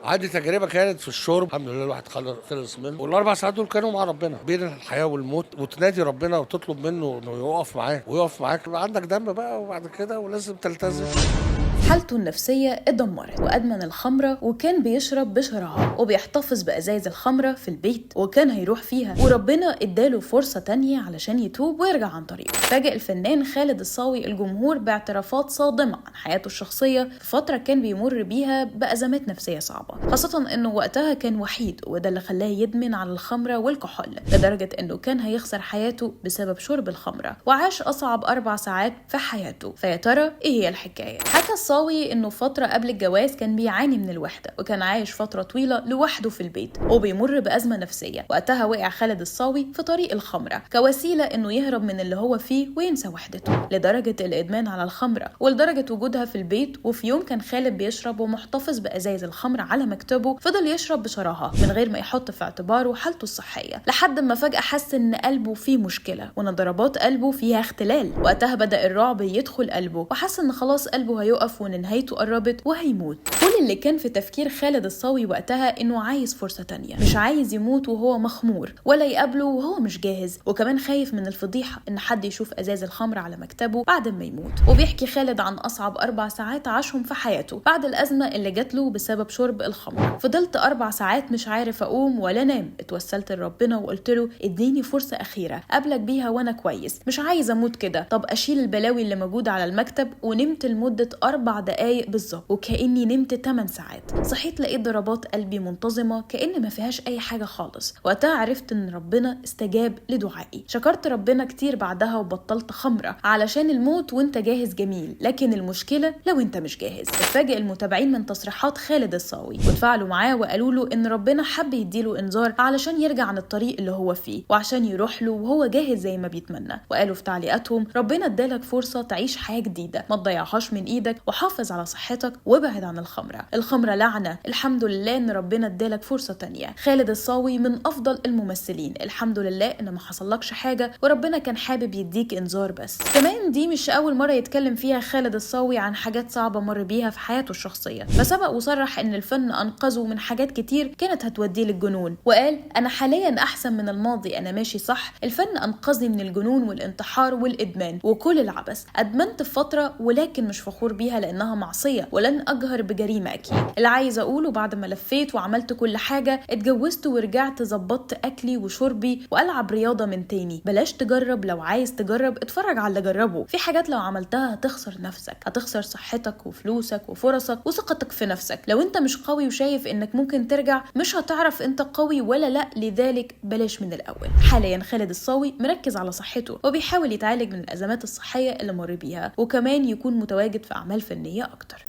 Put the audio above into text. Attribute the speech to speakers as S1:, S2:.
S1: عندي تجربه كانت في الشرب، الحمد لله الواحد خلص منه، والاربع ساعات دول كانوا مع ربنا بين الحياة والموت، وتنادي ربنا وتطلب منه انه يقف معاك ويقف معاك. يبقى عندك دم بقى وبعد كده ولازم تلتزم.
S2: حالته النفسية اتدمرت وأدمن الخمرة، وكان بيشرب بشراهة وبيحتفظ بأزايز الخمرة في البيت وكان هيروح فيها، وربنا اداله فرصة تانية علشان يتوب ويرجع عن طريقه. فاجئ الفنان خالد الصاوي الجمهور باعترافات صادمة عن حياته الشخصية في فترة كان بيمر بيها بأزمات نفسية صعبة، خاصة انه وقتها كان وحيد، وده اللي خلاه يدمن على الخمرة والكحول لدرجة انه كان هيخسر حياته بسبب شرب الخمرة، وعاش أصعب 4 ساعات في حياته. فيا ترى ايه هي الحكاية؟ حكى الصاوي انه فترة قبل الجواز كان بيعاني من الوحدة، وكان عايش فترة طويلة لوحده في البيت وبيمر بأزمة نفسية. وقتها وقع خالد الصاوي في طريق الخمرة كوسيلة انه يهرب من اللي هو فيه وينسى وحدته، لدرجة الإدمان على الخمرة ولدرجة وجودها في البيت. وفي يوم كان خالد بيشرب ومحتفظ بأزايز الخمرة على مكتبه، فضل يشرب بشراهة من غير ما يحط في اعتباره حالته الصحية، لحد ما فجأة حس ان قلبه فيه مشكلة وان ضربات قلبه فيها اختلال. وقتها بدأ الرعب يدخل قلبه وحس ان خلاص قلبه هيقف وان نهايته قربت وهيموت. كل اللي كان في تفكير خالد الصاوي وقتها انه عايز فرصة تانية، مش عايز يموت وهو مخمور ولا يقابله وهو مش جاهز، وكمان خايف من الفضيحة ان حد يشوف ازاز الخمر على مكتبه بعد ما يموت. وبيحكي خالد عن اصعب 4 ساعات عاشهم في حياته بعد الازمة اللي جات له بسبب شرب الخمر. فضلت 4 ساعات مش عارف اقوم ولا انام، اتوسلت لربنا وقلت له اديني فرصة اخيرة قابلك بيها وانا كويس، مش عايز اموت كده، طب اشيل البلاوي اللي موجودة على المكتب. ونمت لمدة 4 دقايق بالظبط وكأني نمت 8 ساعات. صحيت لقيت ضربات قلبي منتظمة كأن ما فيهاش أي حاجة خالص. وقتها عرفت إن ربنا استجاب لدعائي. شكرت ربنا كتير بعدها وبطلت خمرة، علشان الموت وانت جاهز جميل، لكن المشكلة لو انت مش جاهز. اتفاجئ المتابعين من تصريحات خالد الصاوي وتفاعلوا معاه وقالوا له إن ربنا حب يديله إنذار علشان يرجع عن الطريق اللي هو فيه وعشان يروح له وهو جاهز زي ما بيتمنى. وقالوا في تعليقاتهم ربنا ادالك فرصة تعيش حياة جديدة، ما تضيعهاش من ايدك، وحافظ على صحتك وابعد عن الخمرة، الخمرة لعنة، الحمد لله ان ربنا ادالك فرصة تانية. خالد الصاوي من افضل الممثلين، الحمد لله ان ما حصلكش حاجة وربنا كان حابب يديك انذار بس. كمان دي مش اول مرة يتكلم فيها خالد الصاوي عن حاجات صعبة مر بيها في حياته الشخصية، فسبق وصرح ان الفن انقذه من حاجات كتير كانت هتوديه للجنون، وقال انا حاليا احسن من الماضي، انا ماشي صح، الفن انقذني من الجنون والانتحار والادمان وكل العبث، ادمنت في فترة ولكن مش فخور بيها لانها معصية ولن اجهر بجريمة اكيد. اللي عايز اقوله بعد ما لفيت وعملت كل حاجة اتجوزت ورجعت ظبطت اكلي وشربي والعب رياضة من تاني. بلاش تجرب، لو عايز تجرب اتفرج على اللي جربه، في حاجات لو عملتها هتخسر نفسك، هتخسر صحتك وفلوسك وفرصك وثقتك في نفسك. لو انت مش قوي وشايف انك ممكن ترجع مش هتعرف انت قوي ولا لا، لذلك بلاش من الاول. حاليا خالد الصاوي مركز على صحته وبيحاول يتعالج من الازمات الصحية اللي مر بيها، وكمان يكون متواجد في اعمال فنية اكتر.